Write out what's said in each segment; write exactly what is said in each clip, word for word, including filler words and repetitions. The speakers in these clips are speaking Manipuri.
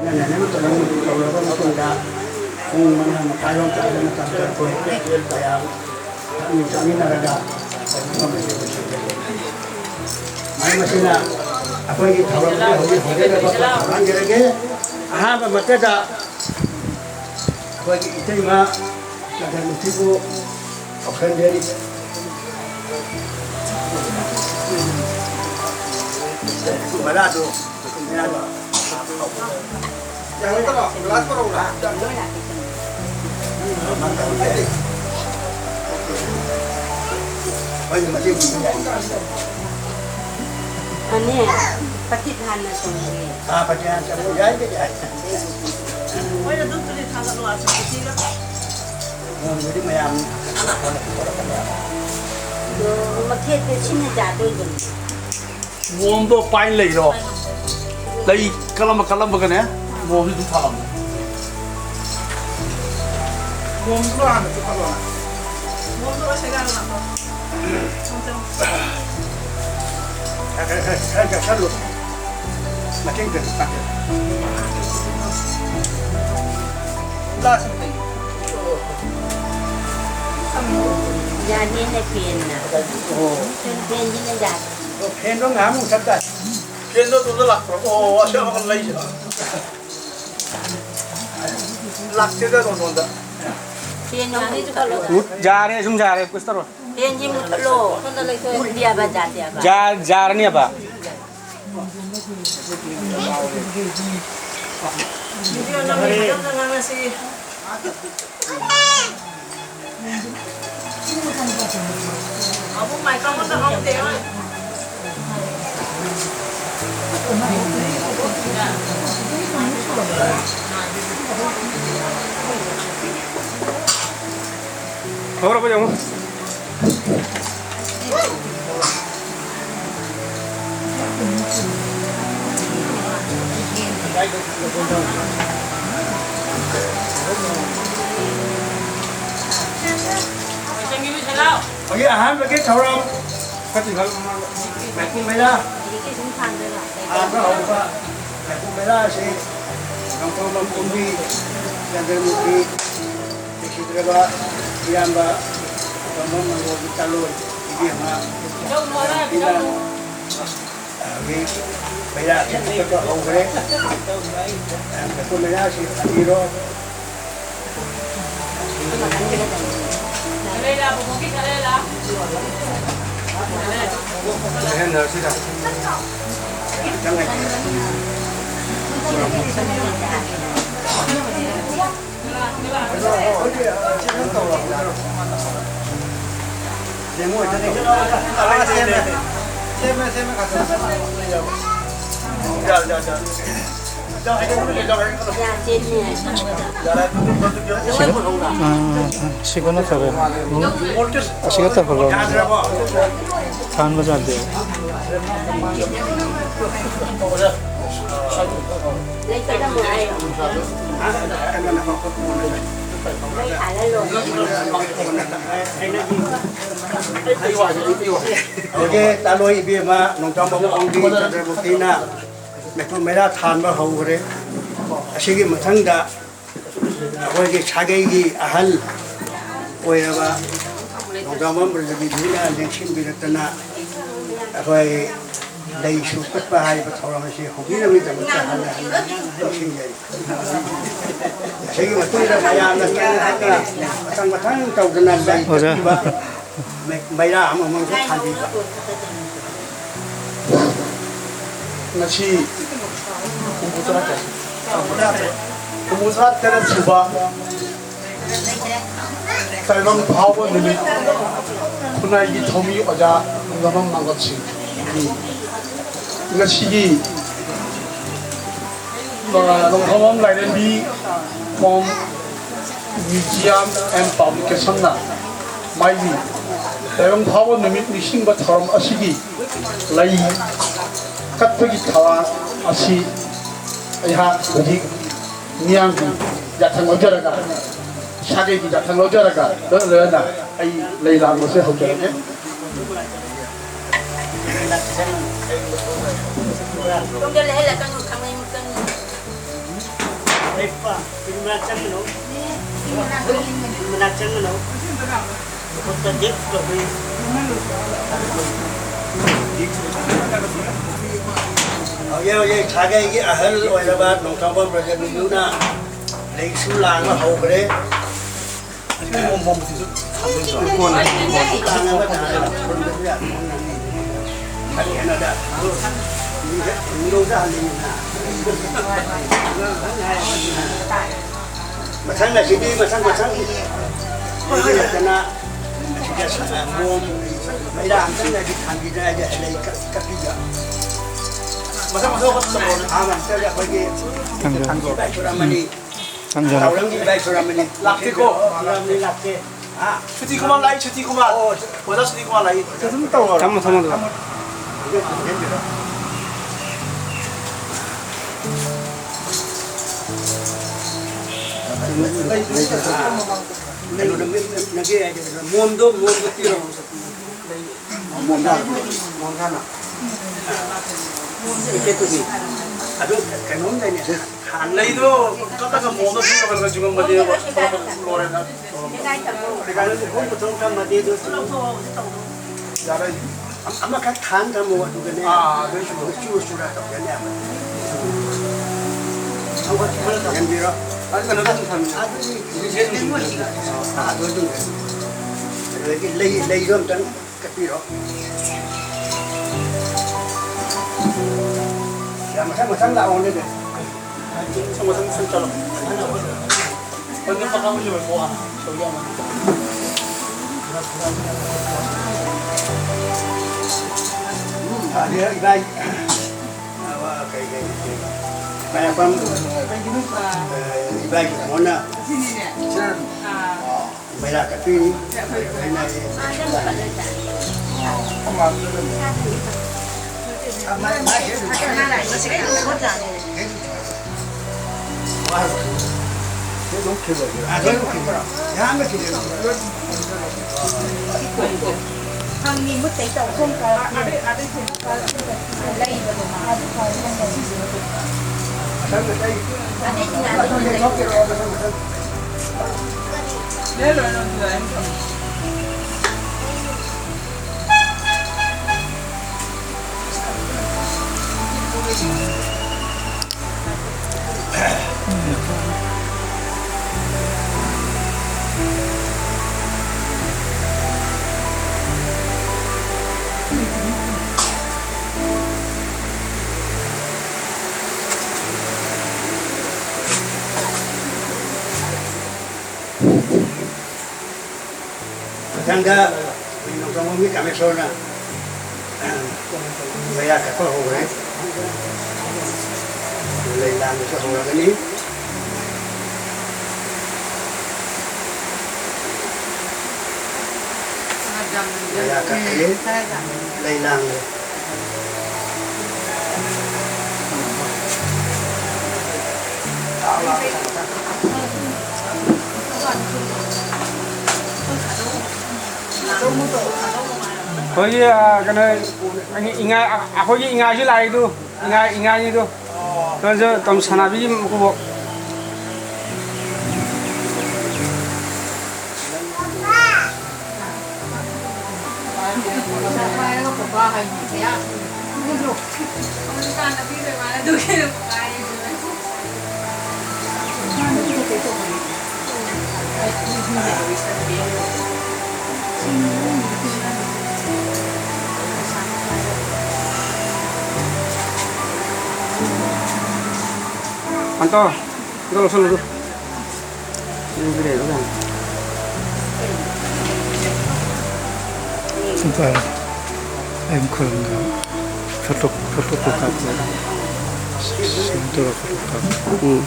ꯇꯧꯔꯕ ꯃꯇꯨꯡꯗ ꯄꯨꯡ ꯃꯉꯥ ꯃꯈꯥꯏꯔꯣꯝ ꯇꯥꯕ ꯃꯇꯝꯗ ꯑꯩꯈꯣꯏ ꯃꯌꯥꯝ ꯊꯛꯃꯤꯟ ꯆꯥꯃꯤꯟꯅꯔꯒ ꯇꯧꯅꯕ ꯃꯁꯤ ꯂꯣꯏꯁꯤꯟꯖꯒꯦ꯫ ꯃꯔꯝ ꯑꯁꯤꯅ ꯑꯩꯈꯣꯏꯒꯤ ꯊꯧꯔꯝꯁꯦ ꯍꯧꯖꯤꯛ ꯍꯧꯖꯤꯛ ꯊꯧꯔꯥꯡꯖꯔꯒꯦ꯫ ꯑꯍꯥꯟꯕ ꯃꯛꯇꯗ ꯑꯩꯈꯣꯏꯒꯤ ꯏꯇꯩꯃ ꯀꯗꯔ ꯅꯨꯄꯤꯕꯨ ꯀꯧꯁꯟꯖꯔꯤ꯫ ꯃꯔꯥꯗꯣ, ꯃꯔꯥꯗꯣ꯫ ꯑꯅꯦ, ꯄꯇꯤꯠ ꯍꯥꯟꯅ ꯇꯧꯔꯒꯦ꯫ ꯑꯥ, ꯄꯇꯤꯠ ꯍꯥꯟꯅ ꯇꯧꯔꯒꯦ꯫ ꯌꯥꯏ, ꯌꯥꯏ꯫ ꯍꯣꯏ, ꯑꯗꯨꯝ ꯇꯨꯂꯤ ꯊꯥꯡꯒꯠꯂꯣ, ꯑꯥ, ꯆꯐꯨꯁꯤꯒ꯫ ꯅꯣꯡꯃꯗꯤ ꯃꯌꯥꯝ ꯃꯊꯦꯠꯇ ꯁꯤꯅ ꯌꯥꯗꯣꯏꯕꯅꯤ꯫ ꯃꯣꯝꯗꯣ ꯄꯥꯏ ꯂꯩꯔꯣ꯫ ꯂꯩ ꯀꯜꯂꯝꯕ ꯀꯜꯂꯝꯕꯒꯅꯦ꯫ ꯃꯣꯝꯗꯤ ꯑꯗꯨꯝ ꯊꯥꯔꯝꯃꯣ꯫ ꯃꯣꯝꯗꯨ ꯍꯥꯟꯅ ꯆꯨꯞꯍꯜꯂꯣ꯫ ꯃꯣꯝꯗꯨ ꯂꯣꯏ ꯁꯦꯒꯥꯏꯔꯣ ꯅꯪꯗꯣ꯫ ꯈꯔ, ꯈꯔ, ꯈꯔ, ꯈꯔ ꯆꯥꯁꯜꯂꯨ꯫ ꯃꯇꯦꯡ ꯈꯔ ꯄꯥꯡꯖꯜꯂꯨ꯫ ꯂꯥꯁ ꯑꯝꯇ ꯌꯦꯡꯉꯨ꯫ ꯌꯥꯅꯤꯅꯦ, ꯐꯦꯟꯅ꯫ ꯑꯣ꯫ ꯐꯦꯟꯁꯤꯅ ꯌꯥꯅꯤ꯫ ꯑꯣ, ꯐꯦꯟꯗꯣ ꯉꯥꯏꯍꯥꯛ ꯃꯨꯊꯠ ꯇꯥꯔꯦ꯫ ꯐꯦꯟꯗꯣ ꯑꯗꯣꯝꯗ ꯂꯥꯛꯄ꯭ꯔꯣ? ꯑꯣ, ꯑꯁꯤ ꯑꯃꯈꯛ ꯂꯩꯁꯤꯔꯣ? ꯂꯥꯛꯇꯦꯗ ꯅꯉꯣꯟꯗ꯫ ꯐꯦꯟ ꯑꯃꯨꯛ ꯃꯨꯊꯠꯂꯣ꯫ ꯃꯨꯠ-, ꯌꯥꯔꯦ, ꯁꯨꯝ ꯌꯥꯔꯦ, ꯀꯩꯁꯨ ꯇꯧꯔꯣꯏ꯫ ꯐꯦꯟꯁꯤ ꯃꯨꯊꯠꯂꯣ꯫ ꯃꯨꯠꯂꯦꯕ, ꯌꯥꯗꯦꯕ꯫ ꯌꯥ-, ꯌꯥꯔꯅꯦꯕ꯫ ꯚꯤꯗꯤꯑꯣ ꯅꯝꯃꯤ ꯃꯇꯝꯗ ꯉꯥꯡꯅꯁꯤ꯫ ꯍꯧꯔꯕ ꯌꯦꯡꯉꯨ꯫ ꯍꯧꯖꯤꯛ ꯑꯍꯥꯟꯕꯒꯤ ꯊꯧꯔꯝ ꯃꯥꯏꯀꯨꯝ ꯃꯩꯔꯥ, ꯍꯥꯟꯕ ꯍꯧꯕ ꯃꯥꯏꯀꯨꯝ ꯃꯩꯔꯥ ꯑꯁꯤ ꯅꯣꯡꯊꯣꯝꯕꯝ ꯀꯨꯝꯕꯤ ꯆꯟꯗ꯭ꯔꯃꯨꯈꯤ ꯂꯩꯈꯤꯗ꯭ꯔꯕ ꯏꯌꯥꯝꯕ ꯅꯣꯡꯊꯣꯝꯕꯝ ꯃꯪꯒꯣꯜꯒꯤ ꯆꯥꯂꯣꯏ ꯏꯕꯦꯝꯃ ꯏꯅꯥꯎꯅꯨꯄꯤꯅ ꯍꯧꯖꯤꯛ ꯃꯩꯔꯥ ꯆꯠꯄ ꯍꯧꯈ꯭ꯔꯦ꯫ ꯃꯩꯈꯨ ꯃꯩꯔꯥꯁꯤ ꯊꯥꯕꯤꯔꯣ꯫ ꯁꯤꯒꯅ ꯐꯔꯦ꯫ ꯑꯁꯤꯒ ꯇꯧꯍꯜꯂꯣ꯫ ꯊꯥꯟꯕ ꯌꯥꯗꯦ꯫ ꯍꯧꯖꯤꯛ ꯇꯥꯂꯣꯏ ꯏꯕꯦꯝꯃ ꯅꯣꯡꯊꯣꯝꯕꯝ ꯀꯨꯝꯕꯤ ꯆꯟꯗ꯭ꯔꯃꯨꯈꯤꯅ ꯃꯩꯈꯨ ꯃꯩꯔꯥ ꯊꯥꯟꯕ ꯍꯧꯈ꯭ꯔꯦ꯫ ꯑꯁꯤꯒꯤ ꯃꯊꯪꯗ ꯑꯩꯈꯣꯏꯒꯤ ꯁꯥꯒꯩꯒꯤ ꯑꯍꯜ ꯑꯣꯏꯔꯕ ꯅꯣꯡꯊꯣꯝꯕꯝ ꯕ꯭ꯔꯖꯕꯤꯙꯤꯅ ꯂꯦꯡꯁꯤꯟꯕꯤꯔꯛꯇꯅ ꯑꯩꯈꯣꯏ ꯂꯩꯁꯨ ꯀꯠꯄ ꯍꯥꯏꯕ ꯊꯧꯔꯝ ꯑꯁꯤ ꯍꯧꯕꯤꯅꯕꯒꯤꯗꯃꯛꯇ ꯍꯟꯅ ꯍꯟꯅ ꯅꯤꯡꯁꯤꯡꯖꯔꯤ꯫ ꯑꯁꯤꯒꯤ ꯃꯇꯨꯡꯗ ꯃꯌꯥꯝꯅ ꯆꯪꯂꯛꯑꯒ ꯃꯊꯪ ꯃꯊꯪ ꯇꯧꯗꯅ ꯂꯩ ꯑꯣꯖꯥ꯫ ꯀꯠꯄꯤꯕ ꯃꯩ-, ꯃꯩꯔꯥ ꯑꯃꯃꯝꯁꯨ ꯊꯥꯟꯕꯤꯕ꯫ ꯉꯁꯤ ꯍꯨꯝꯐꯨꯇꯔꯥ ꯇꯔꯦꯠ, ꯍꯨꯝꯐꯨꯇꯔꯥ ꯇꯔꯦꯠ ꯁꯨꯕ ꯇꯥꯏꯕꯪ ꯐꯥꯎꯕ ꯅꯨꯃꯤꯠ ꯈꯨꯟꯅꯥꯏꯒꯤ ꯊꯧꯃꯤ ꯑꯣꯖꯥ ꯅꯣꯡꯊꯣꯝꯕꯝ ꯃꯪꯒꯣꯜ ꯁꯤꯡꯒꯤ ꯉꯁꯤꯒꯤ ꯅꯣꯡꯊꯣꯝꯕꯝ ꯂꯥꯏꯔꯦꯝꯕꯤ ꯐꯣꯝ ꯃ꯭ꯌꯨꯖꯤꯌꯝ ꯑꯦꯟ ꯄꯕ꯭ꯂꯤꯀꯦꯁꯟꯅ ꯃꯥꯒꯤ ꯇꯥꯏꯕꯪ ꯐꯥꯎꯕ ꯅꯨꯃꯤꯠ ꯅꯤꯡꯁꯤꯡꯕ ꯊꯧꯔꯝ ꯑꯁꯤꯒꯤ ꯂꯩ ꯀꯠꯄꯒꯤ ꯊꯧꯔꯥꯡ ꯑꯁꯤ ꯑꯩꯍꯥꯛ ꯍꯧꯖꯤꯛ ꯃꯤꯌꯥꯝꯒꯤ ꯌꯥꯊꯪ ꯂꯧꯖꯔꯒ, ꯁꯥꯒꯩꯒꯤ ꯌꯥꯊꯪ ꯂꯧꯖꯔꯒ, ꯂꯣꯏꯅ ꯂꯣꯏꯅꯅ ꯑꯩ ꯂꯩ ꯂꯥꯡꯕꯁꯦ ꯍꯧꯖꯔꯒꯦ꯫ ꯇꯨꯡꯗ ꯂꯩꯍꯜꯂꯛꯀꯅꯨ, ꯈꯥꯡꯃꯩ ꯃꯨꯠꯀꯅꯤ꯫ ꯃꯅꯥꯛ ꯆꯪꯒꯅꯨ꯫ ꯃꯅꯥꯛ ꯆꯪꯒꯅꯨ꯫ ꯃꯈꯨꯠꯇ ꯗꯤꯛ ꯇꯧꯕꯤ꯫ ꯍꯧꯖꯤꯛ ꯍꯧꯖꯤꯛ ꯁꯥꯒꯩꯒꯤ ꯑꯍꯜ ꯑꯣꯏꯔꯕ ꯅꯣꯡꯊꯥꯡꯕꯝ ꯕ꯭ꯔꯖꯕꯤꯟꯗꯨꯅ ꯂꯩꯁꯨ ꯂꯥꯡꯕ ꯍꯧꯈ꯭ꯔꯦ꯫ ꯃꯊꯪ ꯑꯁꯤꯗꯤ ꯃꯊꯪ ꯃꯊꯪ ꯅꯠꯇꯅ ꯑꯁꯤꯗ ꯃꯣꯝ ꯃꯩꯔꯥ ꯑꯝꯇꯪꯒꯗꯤ ꯊꯥꯟꯕꯤꯗ꯭ꯔꯦ ꯍꯥꯏꯗꯤ ꯂꯩ ꯀꯠꯄꯤꯕ꯫ ꯃꯊꯪ ꯃꯊꯪ ꯑꯥ, ꯃꯊꯪꯗ ꯑꯩꯈꯣꯏꯒꯤ ꯊꯥꯡꯖꯧ꯫ ꯏꯕꯥꯏ ꯁꯣꯔꯥꯃꯅꯤ꯫ ꯊꯥꯡꯖꯧ꯫ ꯊꯧꯔꯝꯒꯤ ꯏꯕꯥꯏ ꯁꯣꯔꯥꯃꯅꯤ꯫ ꯂꯥꯛꯇꯦꯀꯣ? ꯁꯣꯔꯥꯃꯅꯤ ꯂꯥꯛꯇꯦ꯫ ꯍꯥ? ꯁꯨꯇꯤ ꯀꯨꯃꯥꯔ ꯂꯥꯛꯏ, ꯁꯨꯇꯤ ꯀꯨꯃꯥꯔ꯫ ꯑꯣ, ꯑꯣꯖꯥ ꯁꯨꯇꯤ ꯀꯨꯃꯥꯔ ꯂꯥꯛꯏ꯫ ꯑꯗꯨꯝ ꯇꯧꯔꯣ꯫ ꯊꯝꯃꯣ, ꯊꯝꯃꯣ, ꯑꯗꯨꯒ꯫ ꯀꯩꯅꯣꯗ ꯃꯦꯠꯅꯒꯦ ꯍꯥꯏꯗꯅ ꯃꯣꯟꯗꯣ, ꯃꯣꯟꯗꯣ ꯄꯤꯔꯣ꯫ ꯃꯣꯟꯗꯥ, ꯃꯣꯟꯗꯥꯅ꯫ ꯄꯦꯀꯦꯠꯇꯨꯗꯤ꯫ ꯑꯗꯨ ꯀꯩꯅꯣꯝ ꯂꯩꯅꯦ꯫ ꯂꯩꯗꯣ ꯀꯠꯂꯒ ꯃꯣꯟꯗꯣ ꯁꯨꯝ ꯇꯧꯍꯜꯂꯒ ꯆꯨꯡꯉꯝꯕꯅꯦꯕ꯫ ꯂꯣꯏꯔꯦꯅ꯫ ꯀꯩꯀꯥꯗꯨꯗꯤ ꯈꯣꯡ ꯄꯨꯊꯣꯛ ꯊꯝꯃꯗꯤ ꯑꯗꯨ ꯌꯥꯔꯣꯏ꯫ ꯑꯃꯈꯛ ꯊꯥꯟ ꯊꯝꯃꯣ ꯑꯗꯨꯒꯅꯦ꯫ ꯑꯥ, ꯑꯗꯨꯏꯁꯨ꯫ ꯆꯨꯔ ꯆꯨꯔ ꯇꯧꯒꯅꯦꯕ꯫ ꯌꯦꯡꯕꯤꯔꯣ꯫ ꯑꯗꯨ ꯀꯩꯅꯣꯗ ꯑꯗꯨꯝ ꯊꯝꯃꯦ꯫ ꯑꯗꯨꯗꯤ ꯑꯥ, ꯑꯗꯨ ꯑꯗꯨꯝ꯫ ꯑꯗꯨꯗꯒꯤ ꯂꯩ, ꯂꯩꯗꯣ ꯑꯝꯇꯪ ꯀꯠꯄꯤꯔꯣ꯫ ꯌꯥꯝ ꯃꯊꯪ ꯃꯊꯪ ꯂꯥꯛꯑꯣꯅꯦ ꯑꯗꯨ꯫ ꯃꯊꯪ ꯃꯊꯪ ꯁꯨꯝ ꯆꯠꯂꯣ꯫ ꯃꯊꯪ ꯃꯊꯪ ꯁꯨꯝ ꯆꯠꯂꯣ꯫ ꯎꯝ, ꯑꯗꯨ ꯏꯕꯥꯏ꯫ ꯑ, ꯀꯩ, ꯀꯩ, ꯀꯩ꯫ ꯃꯌꯥꯝ ꯄꯥꯝ-, ꯑ, ꯏꯕꯥꯏꯒꯤ ꯃꯣꯟꯅ꯫ ꯃꯩꯔꯥ ꯀꯠꯄꯤꯔꯤ꯫ ꯃꯊꯪꯗ ꯑꯩꯈꯣꯏ ꯅꯣꯡꯊꯣꯡꯕꯝꯒꯤ ꯀꯥꯃꯦꯁꯣꯔꯅ ꯃꯌꯥ ꯀꯛꯄ ꯍꯧꯈ꯭ꯔꯦ꯫ ꯂꯩ ꯂꯥꯡꯕꯁꯨ ꯍꯧꯔꯒꯅꯤ꯫ ꯃꯌꯥ ꯀꯛꯈ꯭ꯔꯦ꯫ ꯂꯩ ꯂꯥꯡꯈ꯭ꯔꯦ꯫ ꯑꯩꯈꯣꯏꯒꯤ, ꯑ, ꯀꯩꯅꯣ, ꯏꯉꯥ-, ꯑꯩꯈꯣꯏꯒꯤ ꯏꯉꯥꯏꯁꯨ ꯂꯥꯛꯏꯗꯨ, ꯏꯉꯥꯏ, ꯏꯉꯥꯏꯅꯤꯗꯨ꯫ ꯀꯩꯅꯣꯁꯨ ꯇꯝ ꯁꯥꯟꯅꯕꯤꯒꯤ ꯃꯀꯨꯕꯣꯛ꯫ ꯑꯟꯇꯣ, ꯑꯝꯇ ꯂꯧꯁꯜꯂꯨ꯫ ꯁꯤ ꯄꯥꯏꯔꯣ꯫ ꯑꯩ ꯑꯃꯨꯛ ꯈꯨꯔꯨꯝꯒꯦ꯫ ꯐꯣꯇꯣ, ꯐꯣꯇꯣ ꯀꯣ ꯀꯥꯞꯀꯦ꯫ ꯁꯨꯃꯥꯏꯅ ꯇꯧꯔꯒ ꯐꯣꯇꯣ ꯀꯥꯞ꯫ ꯎꯝ꯫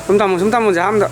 ꯁꯨꯝ ꯊꯝꯃꯨ, ꯁꯨꯝ ꯊꯝꯃꯨꯁꯦ ꯑꯍꯥꯟꯕꯗ꯫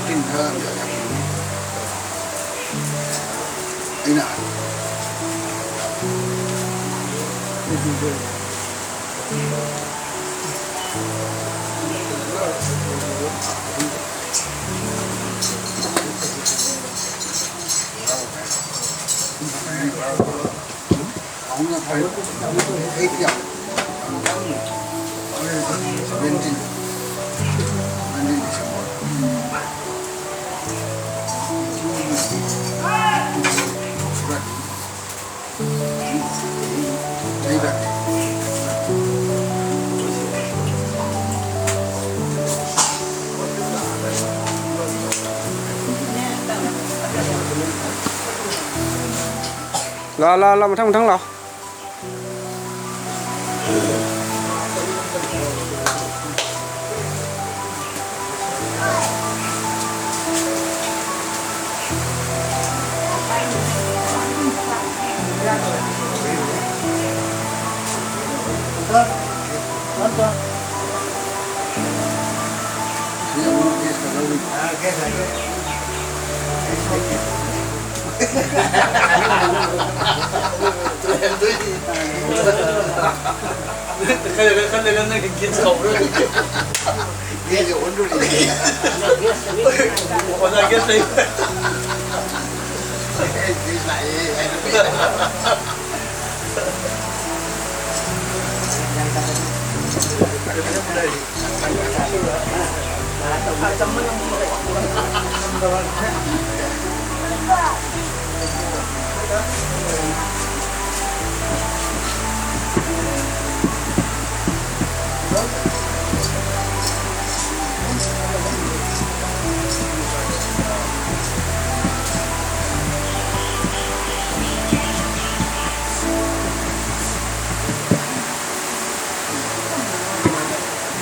ꯏꯁꯤꯡ ꯈꯔ ꯑꯩꯅ ꯂꯥꯛ ꯂꯥꯛ ꯂꯥꯛ ꯃꯊꯪ ꯃꯊꯪ ꯂꯥꯛꯑꯣ꯫ ꯈꯜꯂꯒ ꯈꯜꯂꯒ ꯅꯪꯒꯤ ꯒꯦꯁ ꯀꯧꯕ꯭ꯔꯥ? ꯒꯦꯁꯁꯦ ꯑꯣꯟꯗꯣꯔꯤꯅꯦ꯫ ꯑꯣꯖꯥ ꯒꯦꯁ ꯂꯩ꯫ ꯒꯦꯁ ꯂꯥꯛꯑꯦ ꯍꯥꯏꯅ꯫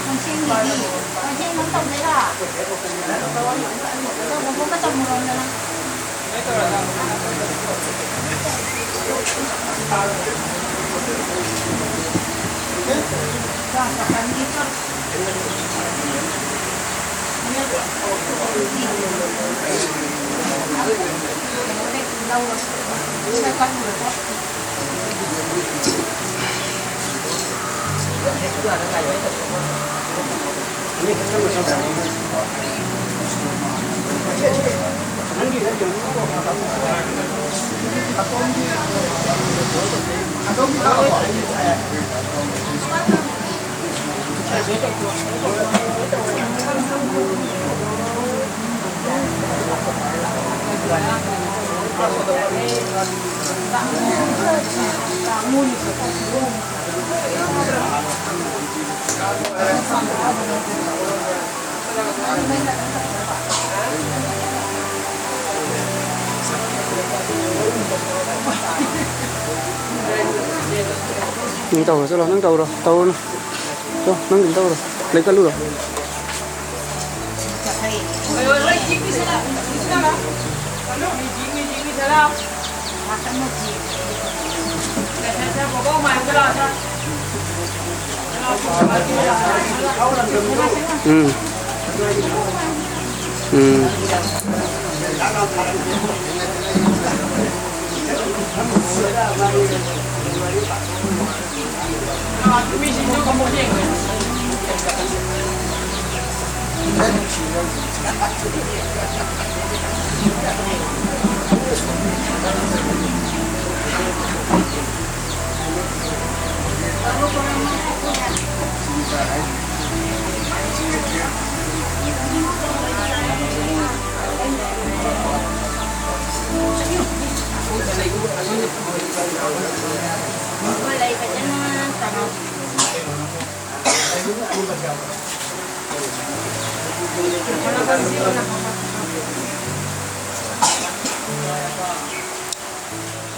ꯀꯣꯟꯁꯦꯡꯒꯤꯗꯤ? ꯀꯣꯟꯁꯦꯡ ꯅꯪ ꯇꯧꯗꯣꯏꯔꯥ? ꯇꯧꯕ ꯈꯣꯠꯄ ꯇꯧꯔꯝꯗꯅ꯫ ꯅꯪ ꯇꯧꯔꯣ, ꯆꯠꯂꯣ, ꯅꯪ ꯇꯧꯔꯣ, ꯇꯧꯔꯨꯅꯨ꯫ ꯆꯣ, ꯅꯪ ꯑꯗꯨꯝ ꯇꯧꯔꯣ꯫ ꯂꯩ ꯀꯠꯂꯨꯔꯣ꯫ ꯎꯝ꯫ ꯎꯝ꯫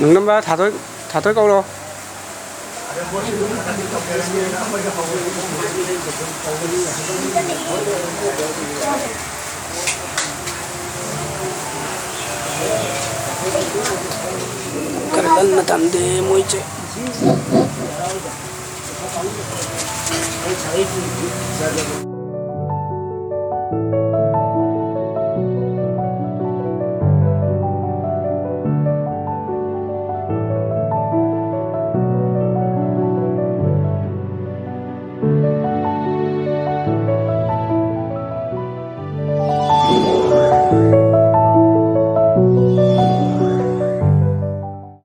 ꯅꯪ ꯅꯝꯕꯔ ꯊꯥꯊꯣꯏ, ꯊꯥꯊꯣꯏ ꯀꯧꯔꯣ꯫ ꯈꯔ ꯀꯟꯅ ꯊꯝꯗꯦ ꯃꯣꯏꯁꯦ꯫